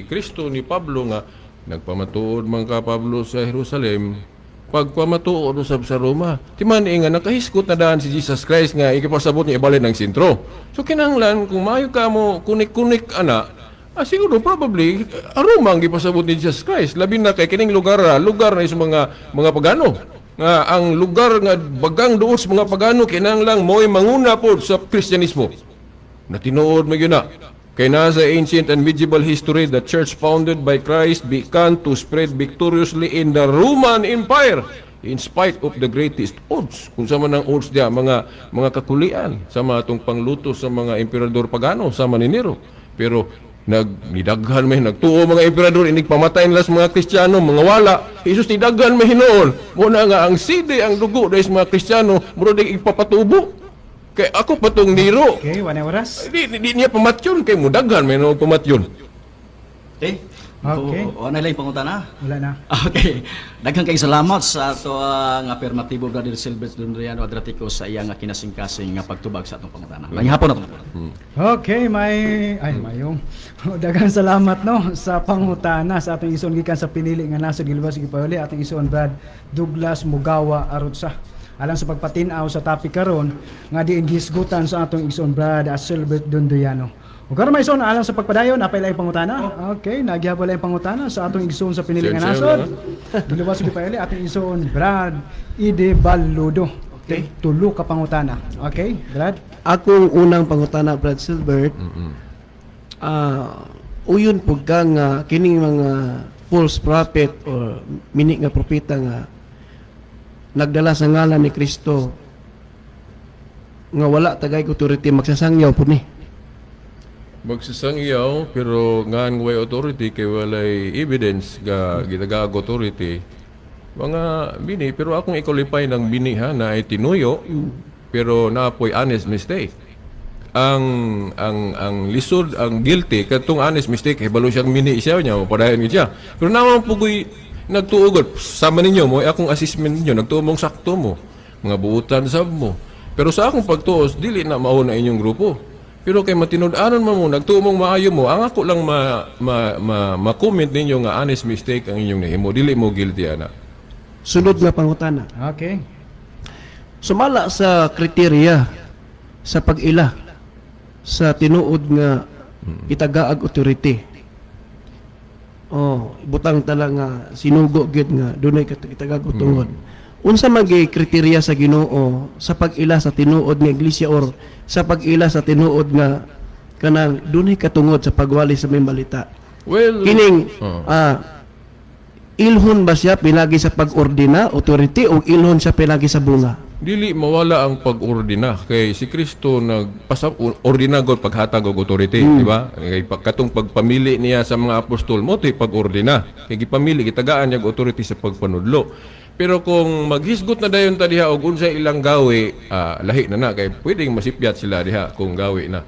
Kristo ni Pablo nga nagpamatuod man ka, Pablo, sa Jerusalem. Pagpamatuod usab sa Roma. Timan nga nakahisgot na daan si Jesus Christ nga ikipasabot niya ibalhin ang sentro. So kinahanglan kung maayo ka mo kunik-kunik ana, siguro probably Roma ang gipasabot ni Jesus Christ. Labi na kay kining lugar, lugar na sa mga pagano. Nga ang lugar nga bagang duot sa mga pagano, kinahanglan mo'y manguna pod sa Kristyanismo. Na tinuod mo yun na. Kay nasa ancient and medieval history, the church founded by Christ began to spread victoriously in the Roman Empire in spite of the greatest odds. Kung sa man ang odds diya, mga kakulian, sa mga itong pangluto sa mga emperador pagano, sama ni Nero. Pero nidaghan may nagtuo mga emperador, inig pamatay nila sa mga Kristiyano, mga wala. Jesus nidaghan may hinuon. Muna nga ang side, ang dugo dahil sa mga Kristiyano, mura di ipapatubo. Kay ako patong Nero. Okay, wala oras. Di niya pamatyon kay mudaghan may no pamatyon. Okay. Okay. O, na lang pangutana. Wala na. Okay. Daghang kay salamat sa ato ang afirmatibo, Brother Silbert Dundriano Adratico, sa iya nga kinasingkasing nga pagtubag sa atong pangutana. Maayong hapon ato. Okay, may ay mayong. Daghang salamat, no, sa pangutana sa atong ison gikan sa pinili nga nasod, giluwas gipauli, atong ison Brad Douglas Mugawa Arutsa. Alang sa pagpatin-aw sa topic karon nga diin gihisgutan sa atong ison Brad Silbert Dunduyano. Ug karon, may ison, alang sa pagpadayon, napay laing pangutana. Okay, nagyabol laing pangutana sa atong igsoon sa pinili nga Sure, nasod. Giluwas gipauli, atong igsoon Brad Ide Baludo. Okay, tulo ka pangutana. Okay, Brad? Akong unang pangutana, Brad Silbert, uyon pud ka nga kining mga false prophet or mini nga propeta nga nagdala sa ngalan ni Kristo nga wala tagay authority, magsasangyaw pud ni? Magsasangyaw, pero ngan way authority kay walay evidence ga gitagaag authority. Mga bini, pero akong i-qualify ng bini ha na ay tinuyo pero naapoy honest mistake. Ang lisod, ang guilty kadtong honest mistake, hibalo siyang mini siya niya mapadayon gid siya. Pero naman pugoy nagtuugod sama ninyo mo akong assessment ninyo, nagtuo mong sakto mo mga buutan sab mo. Pero sa akong pagtuos, dili na mao na inyong grupo. Pero kay matinud-anon man mo, nagtuo mong maayo mo, ang ako lang ma, ma-comment ninyo nga honest mistake ang inyong nahimo, dili mo guilty ana. Sunod nga pangutana. Okay. Sumala sa kriteriya sa pag-ila sa tinuod nga itagaag authority. Oh, ibutang tala nga sinugo gyud nga dunay itagaag tungod. Unsa man gyud kriteriya sa Ginoo sa pag-ila sa tinuod nga iglesia or sa pag-ila sa tinuod nga kanang dunay katungod sa pagwali sa may balita? Well, Kining Oh. ilhon ba siya pinagi sa pag-ordina, authority, o ilhon siya pinagi sa bunga? Dili mawala ang pag-ordina kay si Kristo nagpasa ordina god paghatag og authority, di ba? Kay katong pagpamili niya sa mga apostol mo to'y pag-ordina. Kay gipamili, gitagaan niya og authority sa pagpanudlo. Pero kung maghisgot na dayon ta diha og unsay ilang gawi, lahi na na kay pwedeng masipyat sila diha kung gawi na.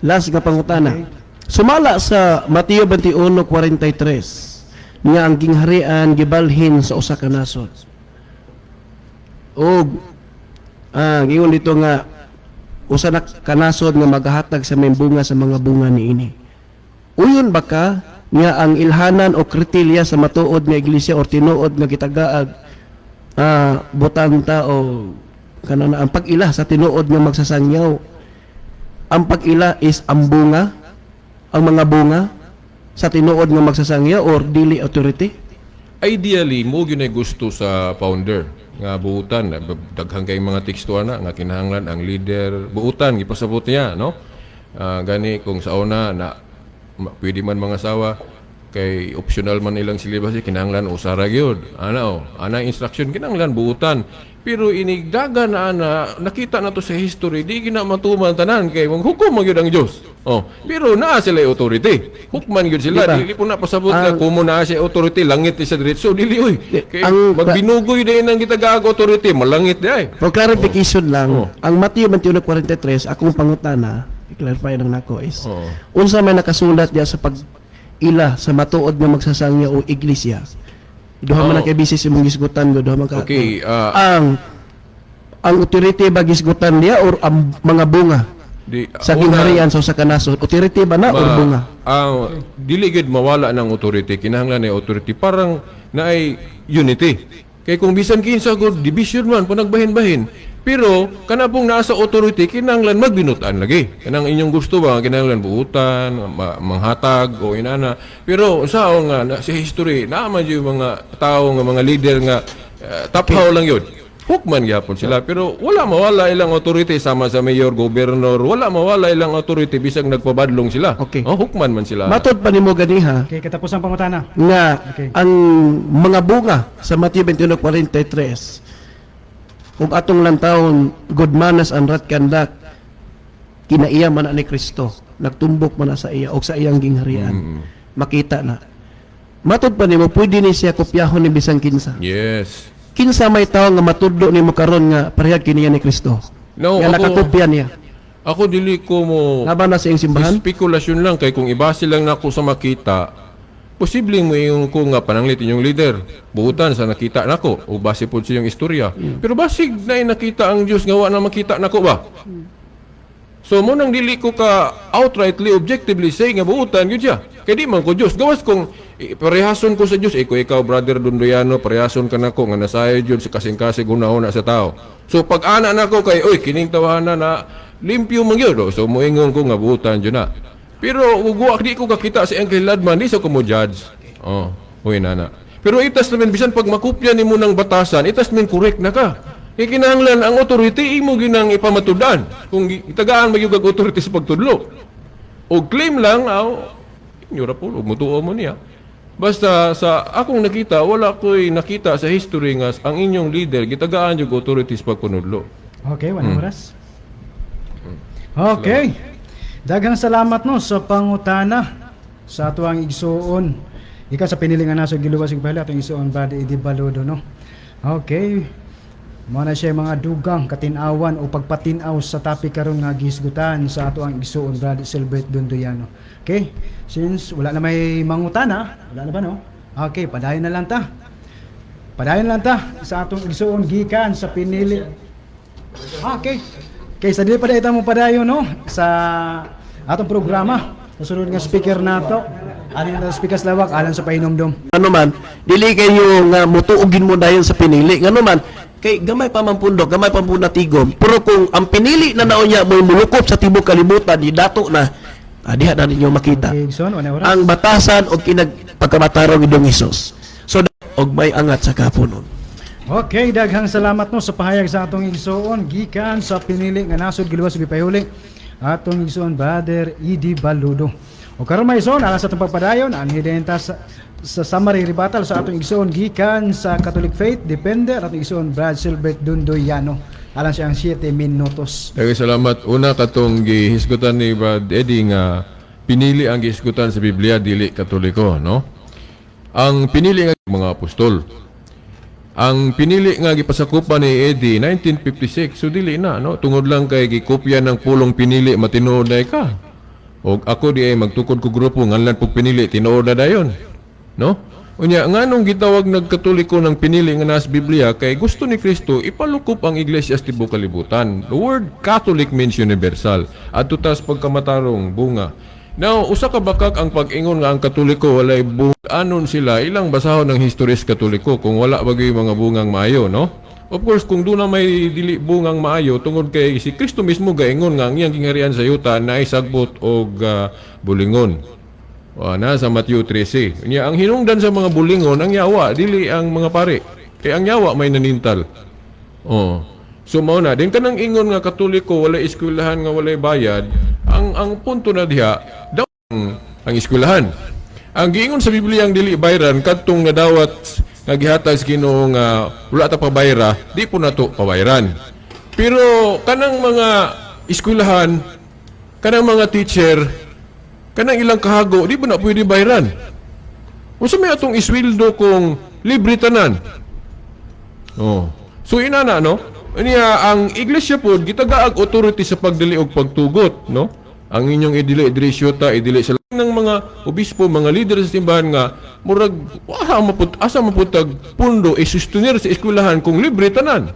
Last nga pangutana. Sumala sa Mateo 21:43 nga ang gingharian gibalhin sa usa ka nasod. Og giingon dito nga usa na kanasod nga magahatag sa may bunga sa mga bunga niini. Uyon ba ka nga ang ilhanan o kriteriya sa matuod nga iglesia or tinuod nga gitagaag butanta o kanana ang pag-ila sa tinuod nga magsasangyaw, ang pag-ila is ang bunga, ang mga bunga sa tinuod nga magsasangyaw or dili authority? Ideally, mo gyud ay gusto sa founder nga buutan, daghan kay mga teksto ana nga kinahanglan ang leader buutan, gipasabot niya, no? Gani kung sa una na pwede man mga asawa kay optional man ilang celibacy, kinahanglan usara gyud ana, oh, ana instruction, kinahanglan buutan. Pero inigdaga na ana, nakita na to sa history, di gina matuman tanan kay hukom man gyud ang Dios, oh. Pero naa sila authority, hukman gyud sila. Di ba? Dili po na pasabot nga kumo naa siya authority, langit ni sa diretso, dili oy. Kay magbinugoy din ang gitagaag authority, malangit di ay. For clarification lang, ang Mateo 21:43, akong pangutana, i-clarify lang nako is, unsa may nakasulat diya sa pag-ila sa matuod nga magsasangya o iglesia? Duha man na kay busy sa imong gisgutan, duha man ka. Okay, Ang authority ba gisgutan niya or ang mga bunga di, sa una, gingharian sa usa ka nasod? Authority ba na or bunga? Ang dili gid mawala ng authority, kinahanglan ay authority, parang naay unity. Kay kung bisan kinsa gud, division man panagbahin-bahin. Pero kana pong naa sa authority, kinahanglan magbinutan lagi. Kanang inyong gusto ba, kinahanglan buutan, manghatag o inana. Pero sa nga na, sa history naa man jud mga tao nga mga leader nga taphaw lang yun. Hukman gyapon sila, pero wala mawala ilang authority sama sa mayor, governor, wala mawala ilang authority bisag nagpabadlong sila. Oh, hukman man sila. Matod pa nimo ganiha Okay, katapos ang pangutana. nga ang mga bunga sa Matthew 21:43, kung atong lantawon, good manners and right conduct, kinaiya man na ni Kristo, nagtumbok man na sa iya og sa iyang gingharian, makita na. Matod pa nimo, pwede ni siya kopyahon ni bisan kinsa? Yes. Kinsa may tawo nga matudlo nimo karon nga parehag kiniya ni Kristo No, nga nakakopya niya? Ako dili ko mo Laban na sa iyong simbahan. Spekulasyon lang kay kung ibase lang nako sa makita, posibleng moingon ko nga pananglit inyong leader. Buutan sa nakita nako o base pod sa iyong istorya. Pero basig na nakita ang Dios nga wa na makita nako ba? So mo nang dili ko ka outrightly objectively say nga buutan gyud siya. Kay di man ko Dios. Gawas kung parehason ko sa Dios, ikaw, ikaw Brother Dundoyano, parehason ka nako nga nasayo jud sa kasing-kasing hunahuna sa tao. So pag ana nako kay, oy, kining tawhana na limpyo man gyud. Oh. So moingon ko nga buutan jud na. Pero ug wa di ko kakita sa iyang kahiladman, di sa ko mo judge. Oh, uy nana. Pero itas naman bisan pag makupya nimo ng batasan, itas men correct na ka. Kay kinahanglan ang authority imo ginang ipamatudan. Kung itagaan magyud kag authority sa pagtudlo. O claim lang aw inyo ra po ug mutuo mo niya. Basta sa akong nakita, wala ko'y nakita sa history nga ang inyong leader gitagaan yung authority sa pagpanudlo. Okay, wala oras. Okay. Daghang salamat no sa pangutana sa atuang igsuon. Ikaw sa pinilingan na sa giluwas ug bahala atong igsuon, Brother Eddie Baludo, no. Okay. Mao na siya mga dugang katinawan o pagpatinaw sa topic karon nga gihisgutan sa atoang igsuon, Brother Silbert Dondoyano. Okay? Since wala na may mangutana, wala na ba, no? Okay, padayon na lang ta. Padayon lang ta sa atong igsuon gikan sa pinili. Okay. Okay, sa dili pa ita mo padayon no sa atong programa. Sa sunod nga speaker nato. Ani na speaker sa lawak alang sa pahinomdom. Ano man, dili kayo nga mutuugin mo dayon sa pinili, ngano man kay gamay pa man pundok, gamay pa man tigom, pero kung ang pinili na naon niya mo'y mulukop sa tibok kalibutan, di dato na, diha na ninyo makita Okay, Igsoon, wala oras. ang batasan o kinag pagkamatarong idong Hesus. So og may angat sa kapunon. Okay, daghang salamat no sa pahayag sa atong igsoon gikan sa pinili nga nasod giluwas ug gipahuli atong igsoon, Brother Eddie Baludo. O karon may igsoon, alang sa atong pagpadayon, anhi din ta sa summary rebuttal sa atong igsoon gikan sa Catholic Faith Defender, atong igsoon Brad Silbert Dundoyano. Alang siyang 7 minutos. Daghang salamat. Una, katong gihisgutan ni Brad Eddie nga pinili ang gihisgutan sa Biblia dili Katoliko, no? Ang pinili nga mga apostol. Ang pinili nga gipasakupan ni Eddie 1956, so dili na, no? Tungod lang kay gikopya ng pulong pinili, matinuod na ka. Og ako di ay magtukod ko grupo nganlan pug pinili, tinuod na dayon. No? Unya, nganong gitawag nagkatoliko ng pinili nga nasa Biblia? Kay gusto ni Kristo ipalukop ang iglesia sa tibuok kalibutan. The word Catholic means universal. Adto tas pagkamatarong bunga. Now, usa ka bakak ang pag-ingon nga ang Katoliko walay bunga. Anon sila ilang basahon ng history sa Katoliko kung wala bagay mga bungang maayo, no? Of course, kung doon na may dili bungang maayo, tungod kay si Kristo mismo gaingon nga ang iyang gingharian sa yuta na sagbot og bulingon. Wa na sa Matthew 13. Unya, ang hinungdan sa mga bulingon ang yawa, dili ang mga pari. Kay ang yawa may nanintal. Oh. So mao na din kanang ingon nga Katoliko walay eskwelahan nga walay bayad, ang punto na diha daw ang eskwelahan. Ang giingon sa Biblia ang dili bayran kadtong nadawat nga gihatag sa Ginoo nga wala ta pabayra, di po nato pabayran. Pero kanang mga eskwelahan, kanang mga teacher, kanang ilang kahago, di ba na pwede bayran? Unsa may atong isweldo kung libre tanan? Oh. So inana, no? Niya ang iglesia pod gitagaag authority sa pagdili og pagtugot, no? Ang inyong idili diri syuta, idili sa ng mga obispo, mga leader sa simbahan nga murag asa maput asa maputag pundo i-sustenir sa eskwelahan kung libre tanan.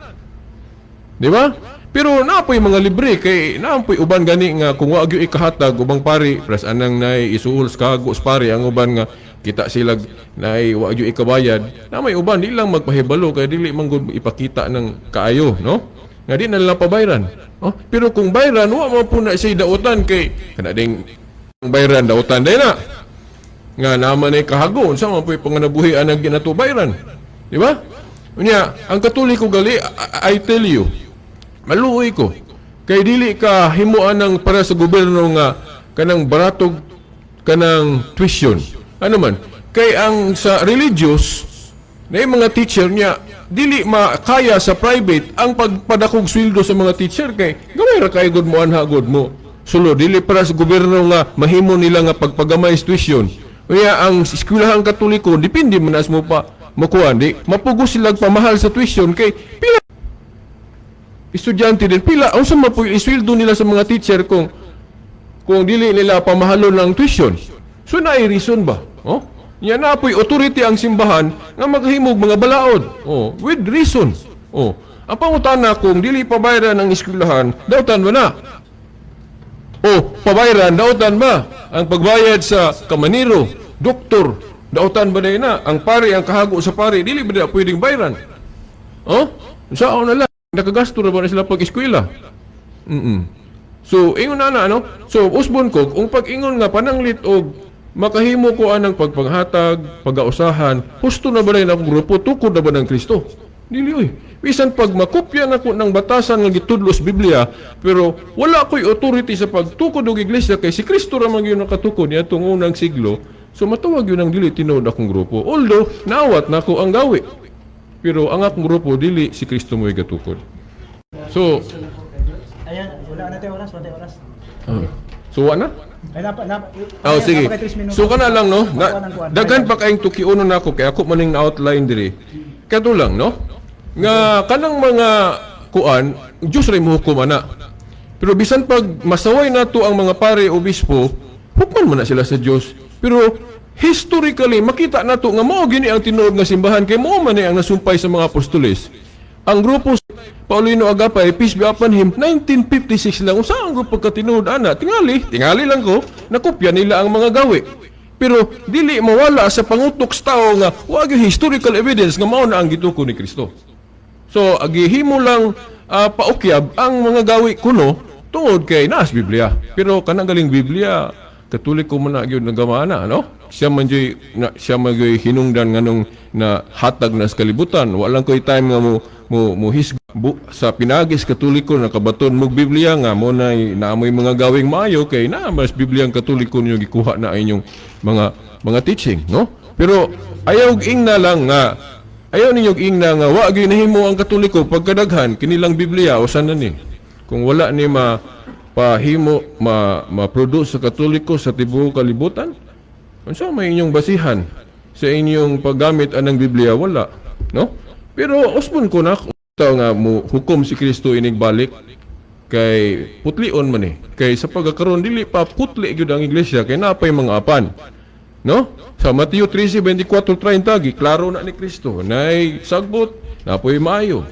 Di ba? Pero naapoy mga libre kay naapoy uban gani nga kung wa gyud ikahatag ubang pari pres anang nay isuol sa kago sa pari ang uban nga Kita sila naay wa gyud ikabayad na may uban di lang magpahibalo kay dili man gud ipakita ng kaayo, no, nga di na lang pabayran, oh. Pero kung bayran, wa man po na siya dautan kay kana ding bayran, dautan day na nga naman ay kahago. Unsa man po'y panganabuhi ang ginato bayran, di ba? Unya ang Katoliko gali, I tell you, maluoy ko kay dili ka himuan ng para sa gobyerno nga kanang baratog kanang tuition. Ano man kay ang sa religious na yung mga teacher niya, dili makaya sa private ang pagpadakog sweldo sa mga teacher kay gamay ra kay gud mo anha gud mo sulo. Dili para sa gobyerno nga mahimo nila nga pagpagamay sa tuition. Kaya ang eskwelahang Katoliko, depende man nas mo pa makuha, di mapugos sila pamahal sa tuition kay pila estudyante din, pila, unsa man po isweldo nila sa mga teacher kung dili nila pamahalon ng tuition? So naay reason ba, oh? Nya na po'y authority ang simbahan nga maghimog mga balaod, oh, with reason, oh. Ang pangutana, kung dili pabayran ang eskwelahan, dautan ba na? O pabayran, dautan ba ang pagbayad sa kamaniro, doktor, dautan ba na ang pare, ang kahago sa pare, dili ba na pwedeng bayran? Oh, saan na lang nakagasto ra ba na sila pag eskwela? So, ingon na na, ano? So, usbon ko, kung pag-ingon nga pananglit og makahimo ko anang pagpanghatag, pagausahan, husto na ba na akong grupo, tukod na ba ng Kristo? Dili oy. Bisan pag makopya na ko ng batasan nga gitudlo sa Biblia, pero wala ko'y authority sa pagtukod og iglesia kay si Kristo ra man gyud nakatukod niadtong unang siglo. So matawag yun ang dili tinuod akong grupo. Although naawat nako ang gawi. Pero ang akong grupo, dili si Kristo mo'y gatukod. So, Ayan, wala na tayo oras, wala tayo oras. So wa na? Ay, napa, napa, Oh, ayan, sige. napa kay 3 minutos. So kana lang, no, na, Kuan ang kuan. daghan pa kayong tukiunon nako kay ako maning na-outline diri. Kato lang, no, nga kanang mga kuan, Diyos ray mohukom ana. Pero bisan pag masaway nato ang mga pare o obispo, hukman man na sila sa Dios. Pero historically makita nato nga mao gini ang tinuod nga simbahan kay mao man ni ang nasumpay sa mga apostoles. Ang grupo Paulino Agapay, peace be upon him, 1956 lang. Unsa ang grupo katinuod ana? Tingali, tingali lang ko, nakopya nila ang mga gawi. Pero dili mawala sa pangutok sa tao nga wa gyud historical evidence nga mao na ang gituko ni Kristo. So agihimo lang paukyab ang mga gawi kuno tungod kay naas Biblia. Pero kanang galing Biblia, Katoliko man na gyud nagamana, no? Siya man gyud na, siya man gyud hinungdan nganong na hatag na sa kalibutan. Wala koy time nga mo mo mo bu, sa pinagis Katoliko nakabaton mo Biblia nga mo na naamoy mga gawing maayo kay naa mas Biblia ang Katoliko ninyo gikuha na inyong mga teaching, no? Pero ayaw ingna lang nga, ayaw ninyo ingna nga wa gyud nahimo ang Katoliko pagkadaghan kinilang Biblia usa na ni. Kung wala ni ma pahimo ma ma-produce sa Katoliko sa tibuok kalibutan, unsa may inyong basihan sa inyong paggamit anang Biblia? Wala, no? Pero usbon ko na tao nga mo hukom si Kristo inig balik kay putlion man eh. Kay sa pagkakaroon dili pa putli gyud ang iglesia kay napay mga apan. No? Sa Mateo 13:24-30, giklaro na ni Kristo, nay sagbot, napoy maayo.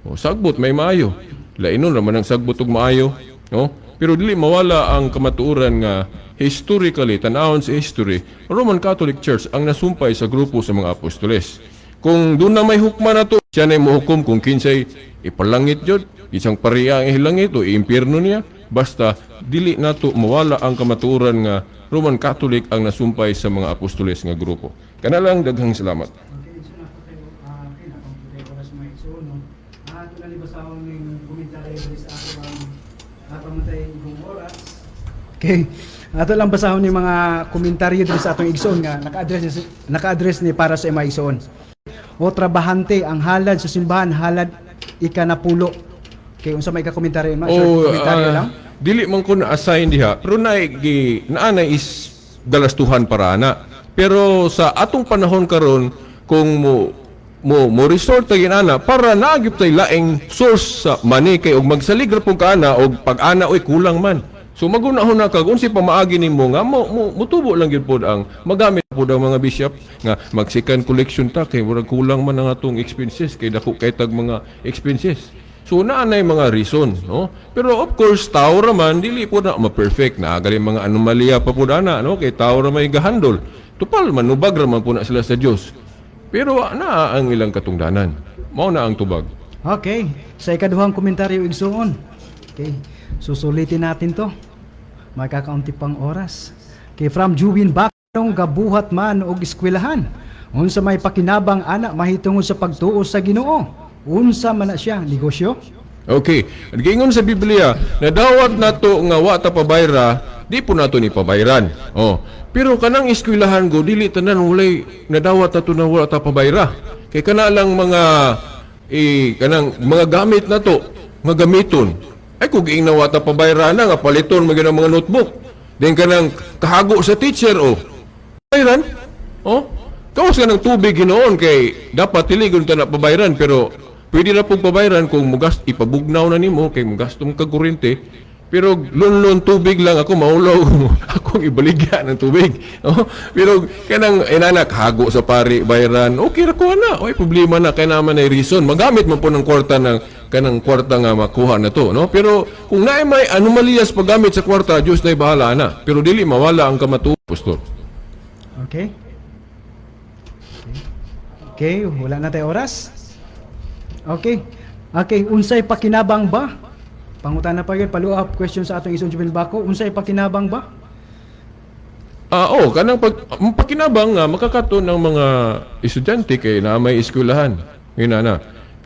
O sagbot may maayo. Lainon raman ang sagbot ug maayo, no? Pero dili mawala ang kamatuoran nga historically, tan-awon sa history, Roman Catholic Church ang nasumpay sa grupo sa mga apostoles. Kung doon na may hukma na to, siya na mohukom kung kinsay ipalangit jud, isang pariya ang ihilangit o iimpyerno niya, basta dili nato mawala ang kamatuoran nga Roman Catholic ang nasumpay sa mga apostoles nga grupo. Kana lang, daghang salamat. Okay, so na po tayo, okay na po tayo oras, mga igsoon, no? Ato na libasahon ning komentaryo diri sa ato ang ato igong oras. Okay. Ato lang basahon ni mga komentaryo diri sa atong igsoon nga naka-address ni para sa mga igsoon. O trabahante ang halad sa simbahan, halad ikanapulo. Okay, unsa may ka-komentaryo ma? Short Oh, komentaryo lang. Dili man ko na-assign diha, pero naay naanay is galastuhan para ana. Pero sa atong panahon karon, kung mo mo mo resort ta ana para naagip tay laing source sa money kay og magsalig ra pud ka ana og pag-ana, oy, kulang man. So magunahon na kag unsay pamaagi nimo nga mo, mo mutubo lang gyud pod ang magamit pod ang mga bishop nga mag second collection ta kay murag kulang man ang atong expenses kay dako kay tag mga expenses. So naa nay mga reason, no? Pero of course, tao ra man, dili po na ma-perfect na gali mga anomalya pa pud ana, no? Kay tao ra may gahandol. Tupal manubag ra man po na sila sa Dios. Pero naa ang ilang katungdanan. Mao na ang tubag. Okay, sa ikaduhang komentaryo, igsuon. Okay, susulitin natin to. May kakaunti pang oras. Okay, from Juwin Bakong, gabuhat man og eskwelahan. Unsa may pakinabang ana mahitungod sa pagtuo sa Ginoo? Unsa man na siya negosyo? Okay, giingon sa Biblia, nadawat nato nga wa ta pabayra, di po nato ni pabayran. Oh. Pero kanang eskwelahan go dili tanan walay nadawat nato na wala ta pabayra. Kay kana lang mga eh, kanang mga gamit nato nga gamiton. Ay kung giing na wa ta pabayra na nga paliton man gyud ang mga notebook. Then kanang kahago sa teacher, oh. Bayran? Oh? Kawas ka ng tubig ginoon kay dapat dili gyud ta na pabayran, pero pwede na pong pabayran kung mugas ipabugnaw na nimo kay mugastom ka kuryente, pero lunlun tubig lang ako maulaw akong ibaligya ng tubig, oh, pero kanang inanak hago sa pari bayran, okay ra ko na, oy problema na kay naman ay reason magamit man po ng kwarta ng kanang kwarta nga makuha na to, no? Pero kung naay may anomaliyas paggamit sa kwarta, Diyos na bahala na, pero dili mawala ang kamatuoran, pastor. Okay? Okay, wala na tayo oras. Okay. Okay, unsay pakinabang ba? Pangutana pa yun, follow up question sa atong isong Jubil Bako, unsay pakinabang ba? Ah, oh, kanang pag ang pakinabang nga makakato ng mga estudyante kay na may eskwelahan. Yun na na.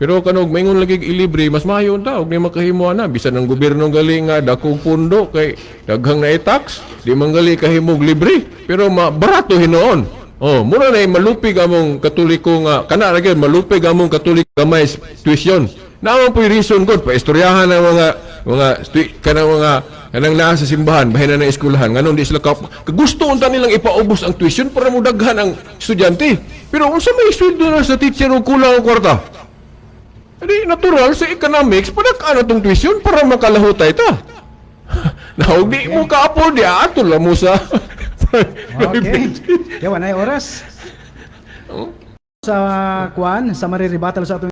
Pero kanog maingon lagi ilibre, mas maayo unta og ni makahimo na bisan ang gobyerno gali nga dakong pundo kay daghang na tax, di man gali kahimog libre, pero barato hinuon. Oh, mura na malupig among Katoliko nga kana ra gyud malupig among Katoliko gamay tuition. Naman po'y reason god pa istoryahan ang mga kanang mga kanang naa sa simbahan bahin na ng eskwelahan nganong di sila kagusto unta nilang ipaubos ang tuition para mudaghan ang estudyante, pero unsa may sweldo na sa teacher og kulang ang kwarta? Di natural sa economics, padak-an tong tuition para makalahutay ta na og di mo ka-afford, di ato lang mo sa Okay. Yawa na yung oras. Sa kuan, sa mariribatal sa atong